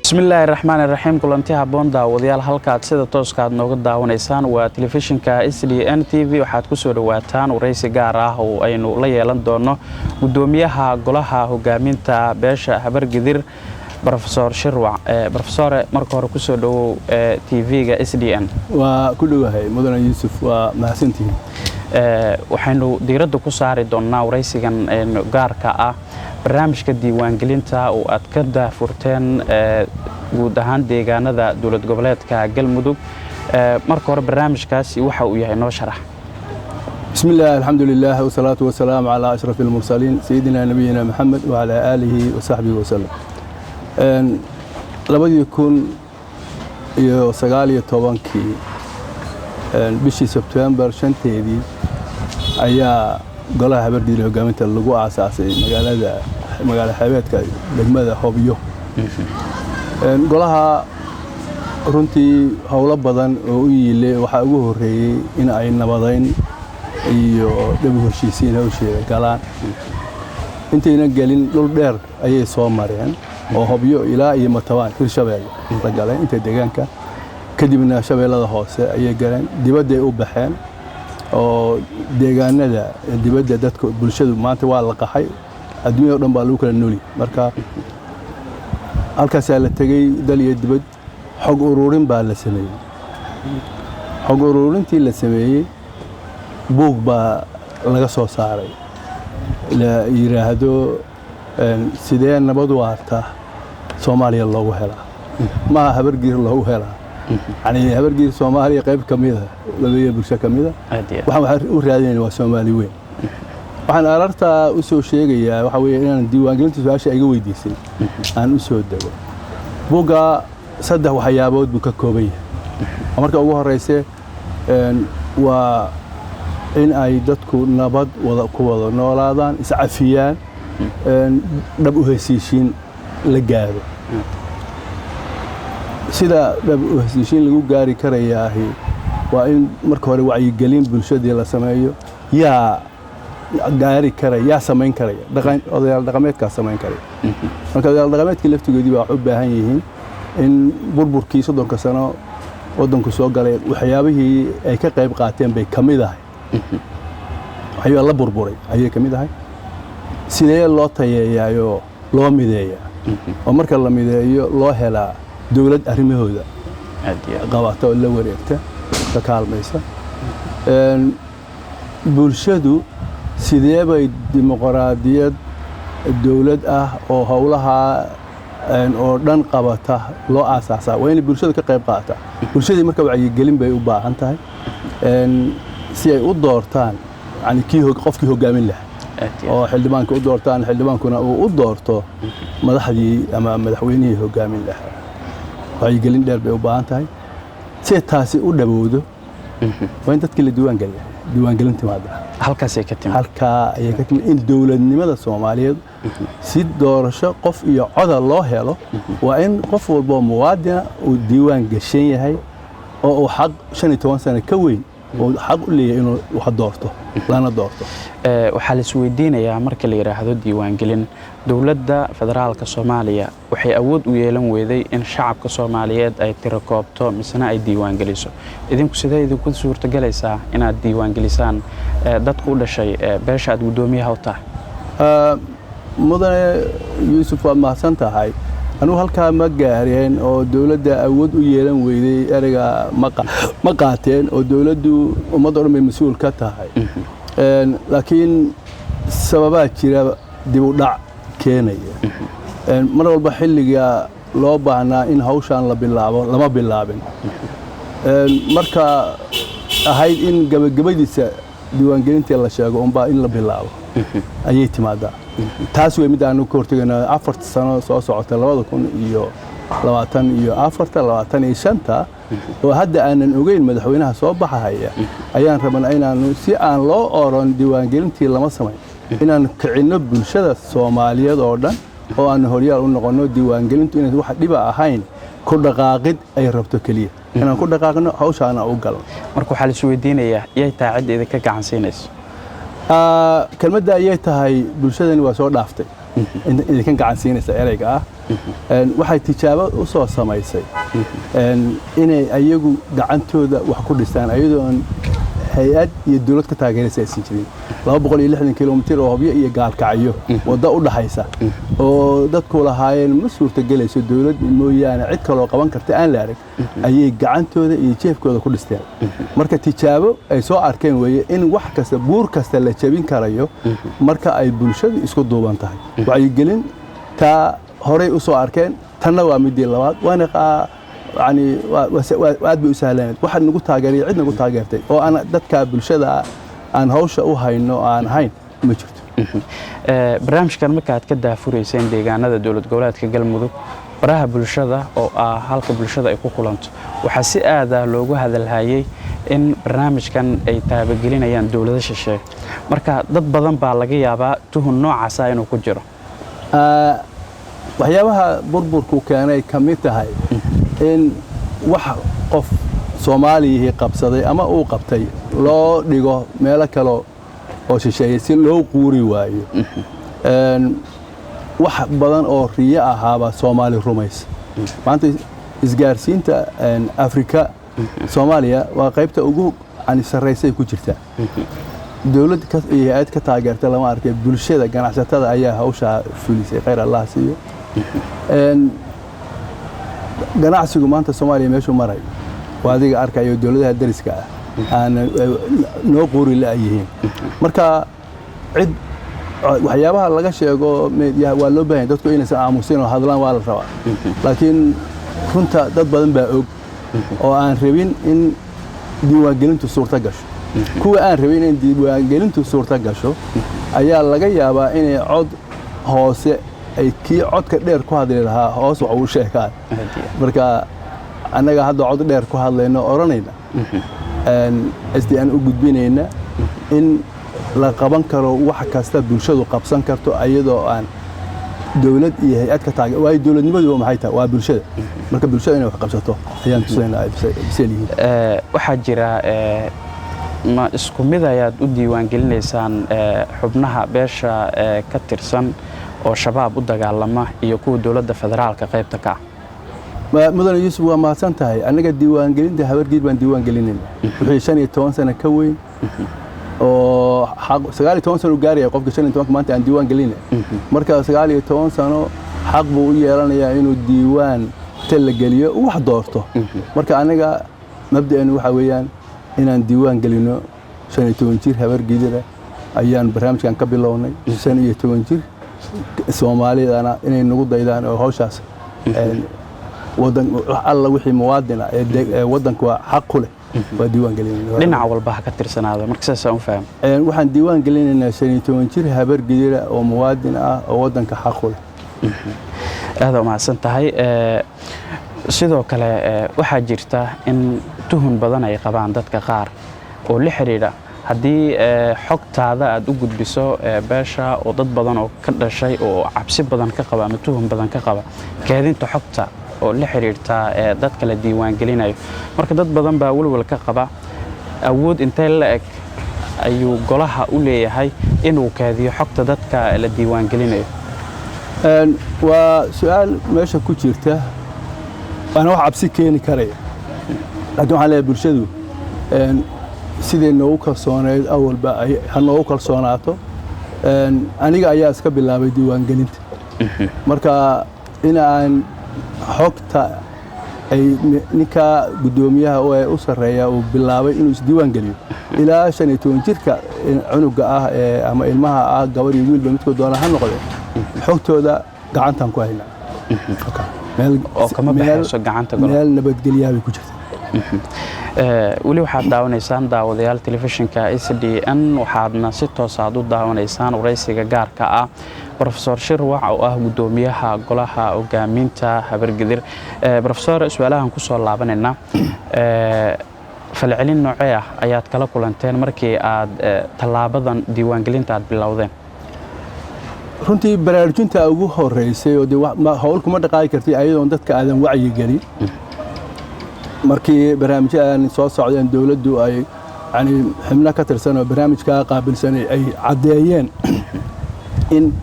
Bismillaahi raxmaan iraxiim. Kulanti habboon, daawadayaal. Halkaad sida tooska aad nooga daawanaysaan waa telefishinka SDN TV. Waxaad kusoo dhawaataan waraysi gaar ah oo aynu la yeelan doono gudoomiyaha golaha hogaaminta beesha Habargidir, Brofesor Shirwac. Brofesore, marka hore kusoo dhowow TV-ga SDN. Waa ku dhowahay, mudane Yuusuf, waa mahadsantihiin. Waxaynu diiradda ku saari doonnaa waraysigan gaarka ah barnaamijka diiwaangelinta oo aad ka daahfurteen guud ahaan deegaanada dowlad goboleedka Galmudug. Marka hore, barnaamijkaasi waxa uu yahay noo sharax. Bismi illah, alxamdu lilah, wasalaatu wasalaamu calaa ashraf almursaliin, sayidina nabiyina Maxamed wacalaa aalihi wasaxbihi wasalam. 2019-kii bishii Sebtembar 5-teedii ayaa golaha Habargidir hogaaminta lagu aasaasay magaalada magaalo xeebeedka degmada Hobyo. Golaha runtii howlo badan oo u yiilay waxaa ugu horreeyey in ay nabadayn iyo dhabu heshiisiin hawsheeda galaan. Intayna gelin, dhul dheer ayay soo mareen oo Hobyo ilaa iyo Matabaan, Hirshabeelle la galeen inta deegaanka, kadibna Shabeellada Hoose ayay galeen, dibadday u baxeen oo deegaanada dibadda dadka bulshadu maanta waa la qaxay, adduunya o dhan baa lagu kala nooli. Marka halkaasaa la tegey, dal iyo dibad. Xog ururin baa la sameeyey. Xog ururintii la sameeyey buug baa laga soo saaray la yidhaahdo "Sidee nabad waarta Soomaaliya loogu helaa?" Maaha Habargiir loogu helaa, yani Habargiir Soomaaliya qayb ka mida labeeya bulsho ka mida. Waxaan u raadinayna waa Soomaali weyn. Waxaan arartaa u soo sheegayaa waxaa weeye inaan diiwaangelinta su-aasha iga weydiisay aan u soo dego. Buugga saddex waxyaabood buu ka kooban yahay. Marka ugu horeyse waa in ay dadku nabad wada ku wada noolaadaan, iscafiyaan, dhab u hesiishiin la gaaro. Sida dhab u hesiishiin lagu gaari karayaahi waa in marka hore wacyigelin bulshadii la sameeyo. Yaa gaari karaya? Yaa samayn karaya? Odayaal dhaqameedkaa samayn karaya. Marka odayaal dhaqameedkii laftigoodii baa wax u baahan yihiin in burburkii 30-ka sano waddanku soo galay waxyaabihii ay ka qayb qaateen bay ka mid ahay, waxyaabaa la burburay ayay ka mid ahay. Sidee loo tayeeyaayoo loo mideeyaa oo marka la mideeyo loo helaa dowlad arrimahooda qabata oo la wareegta, ka kaalmaysa bulshadu? Sidee bay dimuqraadiyad dowlad ah oo howlaha oo dhan qabata loo aasaasaa? Waa inay bulshada ka qayb qaata. Bulshadii marka wacyigelin bay u baahan tahay si ay u doortaan yani kii qofkii hoggaamin lahaa oo xildhibaanka u doortaan, xildhibaankuna uu u doorto madaxdii ama madaxweynihii hoggaamin lahaa. Wacyigelin dheer bay u baahan tahay. Si taasi u dhabowdo, waa in dadkii la diiwaangeliya, diiwaangelin timaada. Halkaasay ka timid. Halkaa ayay ka timid. In dowladnimada Soomaaliyeed si doorasho qof iyo coda loo helo, waa in qof walboo muwaadina uu diiwaan gashan yahay oo uu xaq 15 sano ka weyn uu xaq u leeyahay inuu wax doorto lana doorto. Waxaa la isweydiinayaa, marka la yidhaahdo diiwaangelin, dowladda federaalka Soomaaliya waxay awood u yeelan weyday in shacabka Soomaaliyeed ay tirakoobto misena ay diiwaangeliso. Idinku sidee idinku suurtagelaysaa inaad diiwaangelisaan dadku u dhashay beesha aad guddoomiyaha u tahay? Mudane Yuusuf, waad mahadsan tahay. Anugu halkaa ma gaareen oo dowladda awood u yeelan weyday ereyga ma qaateen oo dowladdu ummadda o dhan bay mas-uul ka tahay, laakiin sababaa jira dib u dhac keenaya. Mar walba xilliga loo baahnaa in hawshaan la bilaabo lama bilaabin. Marka ahayd in gabagabadiisa diiwaangelintii la sheego unbaa in la bilaabo ayay timaadaa. Taas wey mid aanu ka hortegayna 4-ta sano soo socota, 2024-ta, 25-ta, oo hadda aanan ogeyn madaxweynaha soo baxahaya. Ayaan rabnaa inaanu si aan loo oran diiwaangelintii lama samayn, inaanu kicinno bulshada Soomaaliyeed oo dhan oo aanu horyaal u noqonno diiwaangelintu inayn wax dhiba ahayn, ku dhaqaaqid ay rabto keliya, inaan ku dhaqaaqno hawshaana u galno. Marka waxaa la isweydiinayaa, yay tahay cidda idinka gacan siinayso? Kelmadda ayay tahay bulshadani waa soo dhaaftay. Idinka gacan siinaysa ereyga ah. Waxay tijaabo u soo samaysay inay ayagu gacantooda wax ku dhistaan, ayadoo aan hay-ad iyo dowlad ka taageeraysa aysan jirin. 260 kilomitir oo Hobyo iyo Gaalkacyo waddo u dhaxaysa oo dadku lahaayeen ma suurtagelayso, dowlad mooyaane cid kaloo qaban karta aan la arag, ayay gacantooda iyo jeefkooda ku dhisteen. Marka tijaabo ay soo arkeen weeye in wax kasta, buur kasta la jebin karayo marka ay bulshadu isku duuban tahay. Wacyigelin taa horey u soo arkeen, tanna waa midii labaad, waana yani aad bay u sahlaneed. Waxa nagu taageeray, cid nagu taageertay oo aan dadka bulshada aan hawsha u hayno aan ahayn ma jirto. Barnaamijkan marka aad ka daafurayseen deegaanada dowlad goboleedka Galmudug, baraha bulshada oo ah halka bulshada ay ku kulanto, waxaa si aad ah loogu hadalhayay in barnaamijkan ay taabagelinayaan dowlado shisheeye. Marka dad badan baa laga yaabaa tuhun noocaasa inuu ku jiro. Waxyaabaha burburku keenay ka mid tahay in wax qof Soomaaliyihii qabsaday ama uu qabtay loo dhigo meelo kale oo shisheeye si loo quuri waayo. Wax badan oo riyo ahaabaa Soomaali rumaysa. Maanta isgaarsiinta Afrika, Soomaaliya waa qaybta ugu yani sarraysay ku jirtaa. Dowlad iyo hay-ad ka taageerta lama arkay. Bulshada ganacsatada ayaa hawshaa fulisay, khayr Allah siiyo. Ganacsigu maanta Soomaaliya meeshuu marayo waa adiga arkayo, dowladaha dariska ah aan noo quuri la-yihiin. Marka cid waxyaabaha laga sheego meediyaha waa loo baahan yahay dadku inaysan aamusin oo hadlaan, waa la rabaa, laakiin runta dad badan baa og oo aan rabin in diiwaangelintu suurto gasho. Kuwa aan rabin in diiwaangelintu suurto gasho ayaa laga yaabaa inay cod hoose ay kii codka dheer ku hadli lahaa hoos wax ugu sheegaan. Marka annaga hadda cod dheer ku hadlayno, odhanayna SDN u gudbinayna in la qaban karo wax kasta, bulshadu qabsan karto ayadoo aan dowlad iyo hay-ad ka taage. Waayo, dowladnimadu waa maxay tahay? Waa bulshada. Marka bulshada inay wax qabsato ayaan tusaynaa ay bisel yihiin. Waxaa jira ma isku mid ayaad u diiwaangelinaysaan xubnaha beesha ka tirsan oo Shabaab u dagaalama iyo kuwa dowladda federaalka qaybta ka ah? Mudane Yuusuf, waa mahadsan tahay. Annaga diiwaangelinta Habargidir baan diiwaangelinayna. Wixii 15 sano ka weyn oo 19 sano u gaaraya qofka 15-ka maanta aan diiwaan gelinay, marka 19 sano xaq buu u yeelanayaa inuu diiwaan ta la geliyo, uu wax doorto. Marka anaga mabda'eenu waxaa weeyaan inaan diiwaan gelino 15 jir Habargidira ayaan barnaamijkan ka bilownay. 15 jir Soomaalidana inay nagu daydaan oo hawshaas wadan alla wixii muwaadin ah ee waddanka waa xaq ku leh waa diiwaan gelinayna. Dhinac walba ha ka tirsanaado, marka saasaan u fahmo. Waxaan diiwaan gelinaynaa 15 jir Habargidira oo muwaadin ah oo waddanka xaq ku leh. Aada umahadsan tahay. Sidoo kale waxaa jirta in tuhun badan ay qabaan dadka qaar oo la xidhiidha haddii xogtaada aad u gudbiso beesha, oo dad badan oo ka dhashay oo cabsi badan ka qaba ama tuhun badan ka qaba keedinta xogta oo la xidhiidhta dadka la diiwaangelinayo. Marka dad badan baa welwel ka qaba awood intee la eg ayuu golaha u leeyahay inuu keediyo xogta dadka la diiwaangelinayo. Waa su-aal meesha ku jirta, waana wax cabsi keeni karaya, laakiin waxaan leeyahay bulshadu siday noogu kalsooneyd awalba ha noogu kalsoonaato. Aniga ayaa iska bilaabay diiwaangelinta. Marka in aan xogta ay ninka guddoomiyaha ee u sarreeya uu bilaabay inuu isdiiwaan geliyo ilaa 15 jirka cunuga ah ee ama ilmaha ah, gabar iyo wiilba midkood doona ha noqde, xogtooda gacantaan ku haynaa. Oo kama baxayso gacanta golaha. Meel nabadgelyaa bay ku jirta. Weli waxaad daawanaysaan, daawadayaal, telefishinka SDN, waxaadna si toos aad u daawanaysaan waraysiga gaarka ah Profesor Shirwac oo ah guddoomiyaha golaha hogaaminta Habargidir. Profesor, su-aalahan kusoo laabanayna, falcelin noocee ah ayaad kala kulanteen markii aad tallaabadan diiwaangelinta aad bilowdeen? Runtii baraarujinta ugu horeysay oo dee hawl kuma dhaqaaqi kartay ayadoon dadka aadan wacyi gelin. Markii barnaamijyadan soo socdeen, dowladdu ay yani xubno ka tirsan oo barnaamijkaa qaabilsanay ay caddeeyeen in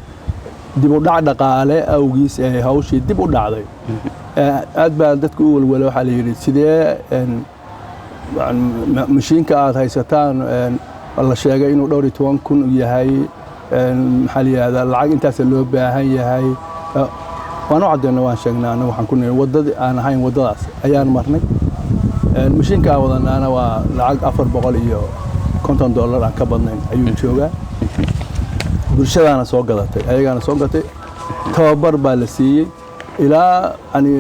Dib u dhac dhaqaale awgiis ee hawshii dib u dhacday, aad baa dadka u welwela. Waxaa la yidhi, sidee mashiinka aad haysataan la sheegay inuu dhowr iyo toban kun yahay, maxaa la yidhahdaa, lacag intaasa loo baahan yahay? Waan u caddayna, waan sheegnay. Annagu waxaan ku nidhi, waddadii aan ahayn waddadaas ayaan marnay. Mashiinka aan wadanaana waa lacag $450 aan ka badnayn ayuu joogaa. Bulshadaana soo gadatay, ayagaana soo gatay. Tababar baa la siiyey ilaa yani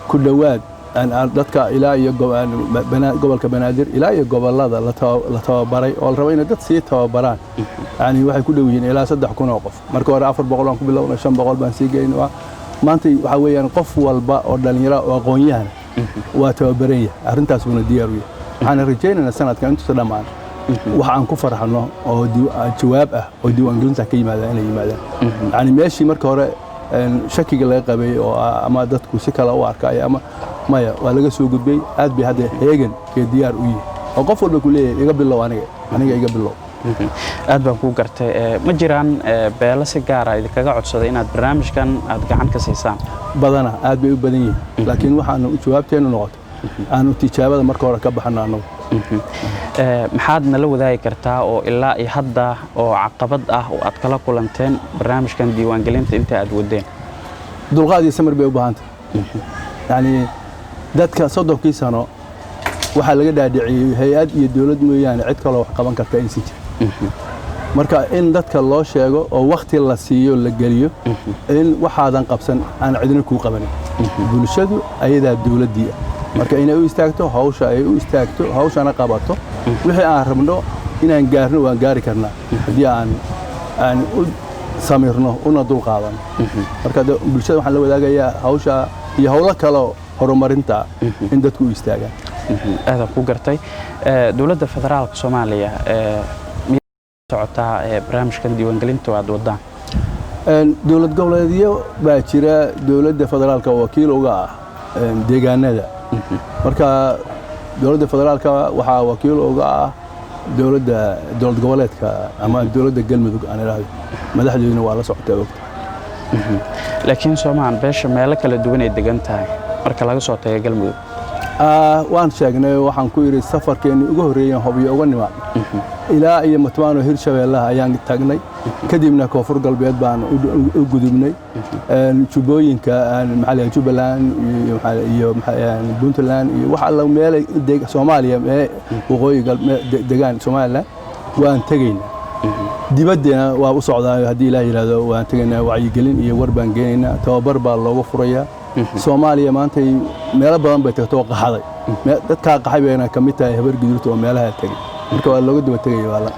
ku dhowaad dadka ilaa iyo gobolka Banaadir ilaa iyo gobollada la tababaray oo la rabo inay dad sii tababaraan. Yani waxay ku dhow yihiin ilaa 3000 oo qof. Marka hore 400 aan ku bilownay, 500 baan sii geyn. Maanta waxaa weeyaan qof walba oo dhallinyaro oo aqoon-yahan waa tababaran yahay, arrintaas buuna diyaar u yahay. Waxaan rajaynaynaa sanadkan intuusa dhammaan wax aan ku farxno oo jawaab ah oo diiwaangelinta ka yimaadaan inay yimaadaan. Yani meeshii marka hore shakiga laga qabay oo ama dadku si kale u arkaya ama maya, waa laga soo gudbay. Aad bay hadda heegan iyo diyaar u yihi oo qof walba ku leeyahay, iga bilow aniga, aniga iga bilow. Aad baan kuu gartay. Ma jiraan beelo si gaara idinkaga codsaday inaad barnaamijkan aad gacan ka siisaan? Badana aad bay u badan yihiin, laakiin waxaanu jawaabteennu noqotay aanu tijaabada marka hore ka baxno annagu. Maxaad nala wadaagi kartaa oo ilaa iyo hadda oo caqabad ah oo aad kala kulanteen barnaamijkan diiwaangelinta inta aad wadeen? Dulqaad iyo samir bay u baahantay. Yacni dadka 30kii sano waxaa laga dhaadhiciyey hay-ad iyo dowlad mooyaane cid kaloo wax qaban karta aysan jirin. Marka in dadka loo sheego oo wakhti la siiyo, la geliyo in waxaadan qabsan aan cidina kuu qabanin. Bulshadu ayadaa dowladdii ah, marka inay u istaagto hawsha, ay u istaagto hawshana qabato. Wixii aan rabno inaan gaarno waan gaari karnaa haddii aan u samirno una dul qaadano. Marka bulshada waxaan la wadaagayaa hawsha iyo howlo kaleo horumarinta in dadku u istaagaan. Aadaan ku gartay. Dowladda federaalka Soomaaliya miyay socotaa barnaamijkan diiwaangelinta aad wadaan? Dowlad goboleedyo baa jira dowladda federaalka wakiil uga ah deegaanada. Marka dowladda federaalka waxaa wakiil uga ah dowladda dowlad goboleedka ama dowladda Galmudug aan idhaahdo, madaxdeeduna waa la socotaa, ogta. Laakiin soomaan beesha meelo kala duwan ay degan tahay marka laga soo tago Galmudug? Waan sheegnay. Waxaan ku idhi, safarkeennii ugu horreeyeen Hobyo uga nimaad ilaa iyo Matmaano Hirshabeellaha ayaan tagnay, kadibna Koonfur Galbeed baan u gudubnay, Jubbooyinka, maxaa la Jubbaland iyo Puntland iyo wax alla meelay Soomaaliya mee waqooyi degaan, Somaliland waan tegaynaa. Dibaddena waa u socdaa haddii Ilaah yidhaahdo. Waan tegaynaa, wacyigelin iyo war baan geenaynaa, tababar baa looga furayaa. Soomaaliya maantay meelo badan bay tagto oo qaxday. Dadkaa qaxay bayna ka mid tahay Habar Gudurta oo meelaha tegay. Marka waa looga daba tegaya waa la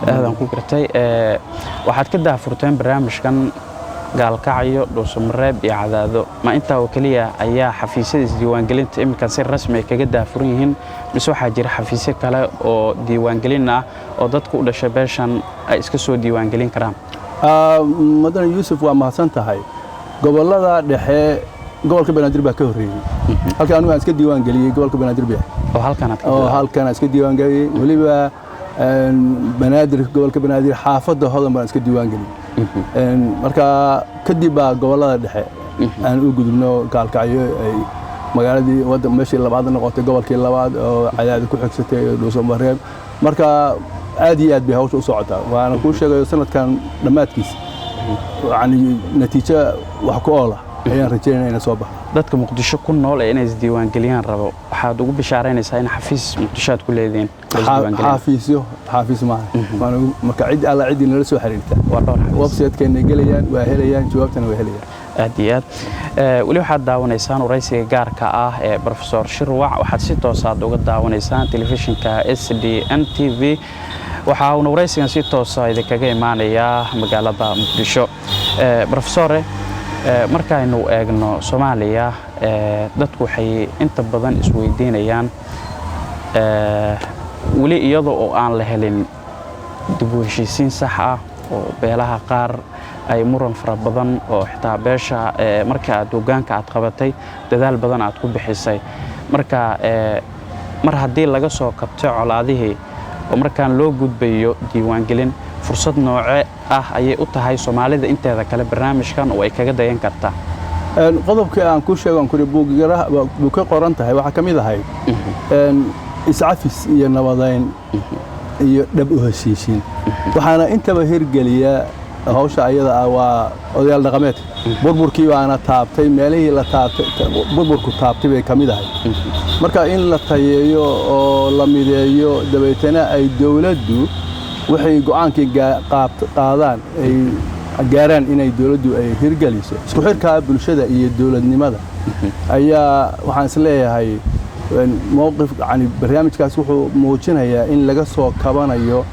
Aadaan ku gartay. Waxaad ka daahfurteen barnaamijkan Gaalkacyo, Dhuusamareeb iyo Cadaado. Ma intaa oo keliya ayaa xafiisyada isdiiwaangelinta iminkan si rasmi ay kaga daafuran yihiin, mise waxaa jira xafiisyo kale oo diiwaangelin ah oo dadku u dhashay beeshan ay iska soo diiwaangelin karaan? Madane Yuusuf, waa mahadsan tahay. Gobollada dhexe, gobolka Banaadir baa ka horreeyey halka anigu aan iska diiwaan geliyey. Gobolka Banaadir baa oo halkan aad ka oo halkan aan iska diiwaan geliyey. Weliba Banaadir, gobolka Banaadir, xaafadda Hodan baan iska diiwaan geliyey. Marka kadib baa gobollada dhexe aan u gudubno. Gaalkacyo ay magaaladii wadda meeshii labaad noqotay, gobolkii labaad oo Cadaadi ku xigsatay, Dhuusamareeb. Marka aad iyo aad bay hawsha u socotaa. Waana kuu sheegayo, sanadkan dhammaadkiisa yani natiijo wax ku oola ayaan rajaynaya inay soo baxdo. Dadka Muqdisho ku nool ee inay isdiiwaangeliyaan rabo, waxaad ugu bishaaraynaysaa in xafiis Muqdisho aad ku leedihiin oo isdiiwaangelin? Xafiisyo, xafiis maaha. Marka cid alla ciddii nala soo xiriirta Waa dhowr xafiis. Website-keena gelayaan, waa helayaan jawaabtana, waa helayaan. Aad iyo aad. Weli waxaad daawanaysaan waraysiga gaarka ah ee Profesor Shirwac. Waxaad si toosaad uga daawanaysaan telefishinka SDN TV. Waxa uuna waraysigan si toosa idinkaga imaanayaa magaalada Muqdisho. Profesore, markaynu eegno Soomaaliya, dadku waxay inta badan isweydiinayaan, weli iyada oo aan la helin dib u heshiisiin sax ah oo beelaha qaar ay muran fara badan oo xitaa beesha marka aad hoggaanka aad qabatay dadaal badan aad ku bixisay, marka mar haddii laga soo kabtay colaadihii oo markaan loo gudbayo diiwaangelin, Fursad nooce ah ayay u tahay Soomaalida inteeda kale barnaamijkan oo ay kaga dayan kartaa? Qodobkii aan ku sheego kuri buu ka qoran tahay waxaa ka mid ahayd iscafis iyo nabadayn iyo dhab u heshiishiin. Waxaana intaba hirgeliya hawsha ayada ah waa odayaal dhaqameedka. Burburkii baana taabtay, meelihii la taabtay burburku taabtay bay ka mid ahayd. Marka in la tayeeyo oo la mideeyo, dabeetana ay dowladdu waxay go'aankii qaadaan ay gaaraan, inay dowladdu ay hirgeliso isku xirkaa bulshada iyo dowladnimada, ayaa waxaan is leeyahay mowqif, yani barnaamijkaas wuxuu muujinayaa in laga soo kabanayo,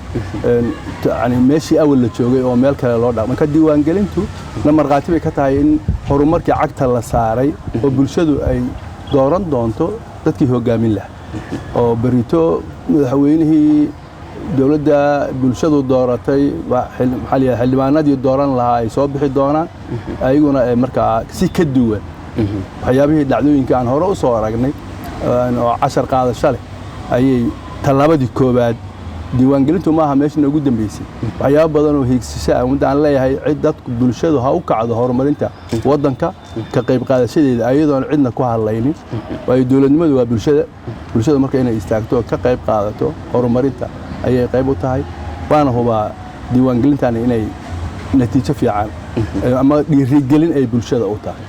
yani meeshii awal la joogay oo meel kale loo dhaqmo. Marka diiwaangelintu na markhaati bay ka tahay in horumarkii cagta la saaray oo bulshadu ay dooran doonto dadkii hoggaamin laha, oo berito madaxweynihii dowladda bulshadu dooratay, maxaa la yidhaha, xildhibaanadii dooran lahaa ay soo bixi doonaan, ayaguna ay markaa si ka duwan waxyaabihii dhacdooyinka aan hore u soo aragnay oo cashar qaadasho leh ayay tallaabadii koowaad. Diiwaangelintu maaha meesha noogu dambeysay, waxyaabo badan oo hiigsasho ah mudda aan leeyahay cid dadku bulshadu ha u kacdo horumarinta waddanka ka qayb qaadashadeeda, ayadoon cidna ku hadlaynin, waayo dowladnimadu waa bulshada. Bulshada marka inay istaagto oo ka qayb qaadato horumarinta ayay qayb u tahay. Waana hubaa diiwaangelintani inay natiijo fiican ama dhiirigelin ay bulshada u tahay.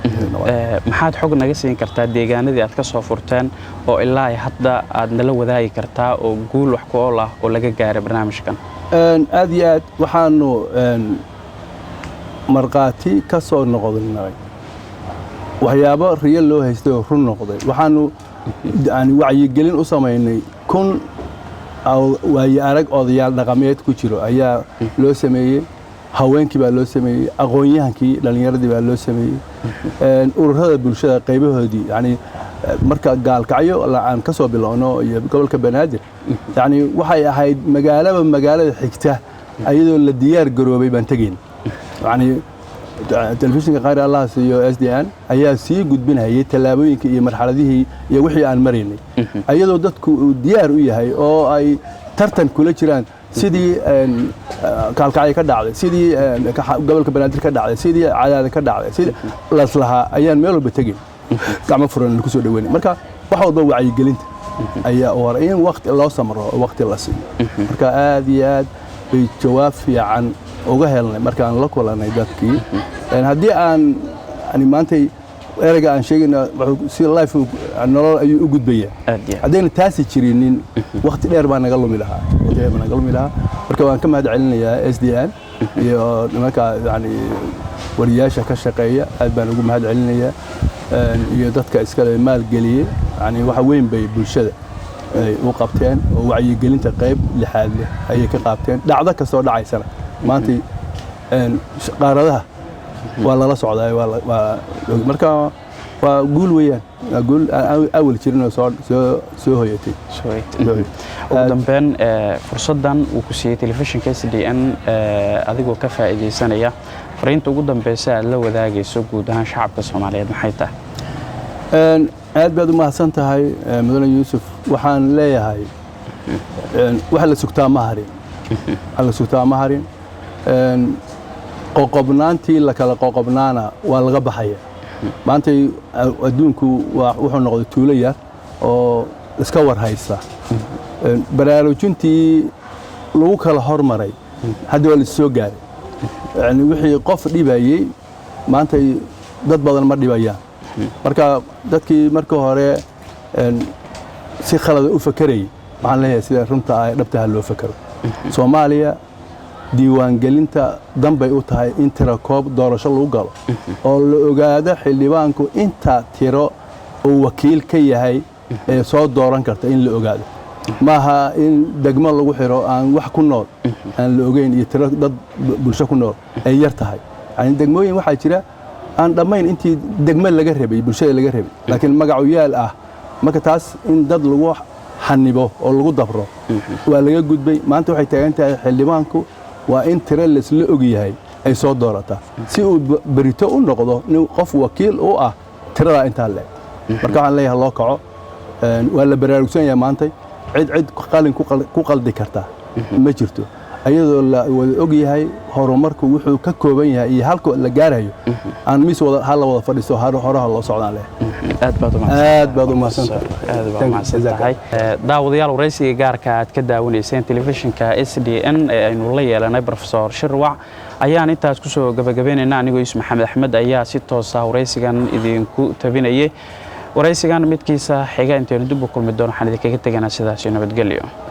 Maxaad xog naga siin kartaa deegaanadii aad ka soo furteen oo ilaa hadda aad nala wadaagi kartaa oo guul wax ku ool ah oo laga gaaray barnaamijkan? Aad iyo aad waxaanu markhaati ka soo noqonnay waxyaabo riyo loo haystay oo run noqday. Waxaanu yani wacyigelin u samaynay 1000 waaye arag odayaal dhaqameed ku jiro ayaa loo sameeyey, haweenkii baa loo sameeyey, aqoon-yahankii dhallinyaradii baa loo sameeyey, ururada bulshada qaybahoodii. Yani marka Gaalkacyo aan ka soo bilowno iyo gobolka Banaadir, yani waxay ahayd magaalaba magaalada xigta ayadoo la diyaar garoobay baan tegayn. Yani telefishinka qaari Allah siiyo SDN ayaa sii gudbinayay tallaabooyinka iyo marxaladihii iyo wixii aan maraynay, ayadoo dadku uu diyaar u yahay oo ay tartan kula jiraan, sidii Kaalkacyo ka dhacday, sidii gobolka Banaadir ka dhacday, sidii Cadaada ka dhacday, sidii laslahaa ayaan meel walba tegin, gacmo furan ku soo dhaweynay. Marka wax walba wacyigelinta ayaa u hore in waqti loo samro oo waqti la siiyo. Marka aad iyo aad bay jawaab fiican uga helnay markaan la kulanay dadkii. Haddii aan yani maantay ereyga aan sheegayna si life nolol ayuu u gudbayaa. Haddayna taasi jirinin, waqti dheer baa naga lumi lahaa, waqti dheer baa naga lumi lahaa. Marka waan ka mahad celinayaa SDN iyo nimanka, yani wariyaasha ka shaqeeya, aad baan ugu mahad celinayaa, iyo dadka iskale maalgeliyey. Yani waxa weyn bay bulshada ay u qabteen oo wacyigelinta qayb lixaad leh ayay ka qaabteen. Dhacdo kastoo dhacaysana maanta qaaradaha waa lala socdaa. Marka waa guul weeyaan, waa guul aan awal jirin oo soo hoyatay. Ugu dambeyn, fursaddan uu ku siiyey telefishinka SDN adigoo ka faa'iidaysanaya, fariinta ugu dambeysa aad la wadaagayso guud ahaan shacabka Soomaaliyeed maxay tahay? Aad baad u mahadsan tahay, mudane Yuusuf. Waxaan leeyahay wax la sugtaa ma harin, wax la sugtaa ma harin. Qoqobnaantii la kala qoqobnaana waa laga baxaya. Maantay adduunku wuxuu noqday tuulo yar oo iska war haysta. Baraarujintii lagu kala hormaray hadda waa la soo gaaray. Yani wixii qof dhibayey maantay dad badan ma dhibayaan. Marka dadkii marka hore si khalada u fakerayay, waxaan leeyahay sida runta ah ee dhabtaha loo fakero. Soomaaliya diiwaangelinta danbay u tahay in tiro koob doorasho lagu galo oo la ogaado xildhibaanku inta tiro uu wakiil ka yahay ee soo dooran karta in la ogaado. Maaha in degmo lagu xiro aan wax ku nool aan la ogeyn iyo tiro dad bulsho ku nool ay yar tahay. Yani degmooyin waxaa jira aan dhammayn intii degmo laga rabay, bulshada laga rabay, laakiin magacu yaal ah. Marka taas in dad lagu xanibo oo lagu dabro waa laga gudbay. Maanta waxay taagan tahay xildhibaanku waa in tiro laisla og yahay ay soo doorataa, si uu berito u noqdo nin qof wakiil u ah tiradaa intaa leeg. Marka waxaan leeyahay loo kaco, waa la baraarugsan yahay maantay. Cid cid qalin ku qaldi karta ma jirto. Ayadoo la wada og yahay horumarku wuxuu ka kooban yahay iyo halka la gaarayo, aan mis wada hala wada fadhiisto, horaha loo socdaan leh. Aad baad umahadsan. Aad baad u mahadsantahay. Aad baad Thank you. umahadsan tahay. Daawadayaal, waraysiga gaarka aad ka daawanayseen telefishinka SDN ee aynu la yeelanay Professor Shirwac ayaan intaas kusoo gabagabaynaynaa. Anigoo Yuusuf Maxamed Axmed ayaa si toos ah waraysigan idinku tabinayay. Waraysigan midkiisa xiga intaynu dib u kulmi doono, waxaan idinkaga teganaa sidaas iyo nabadgelyo.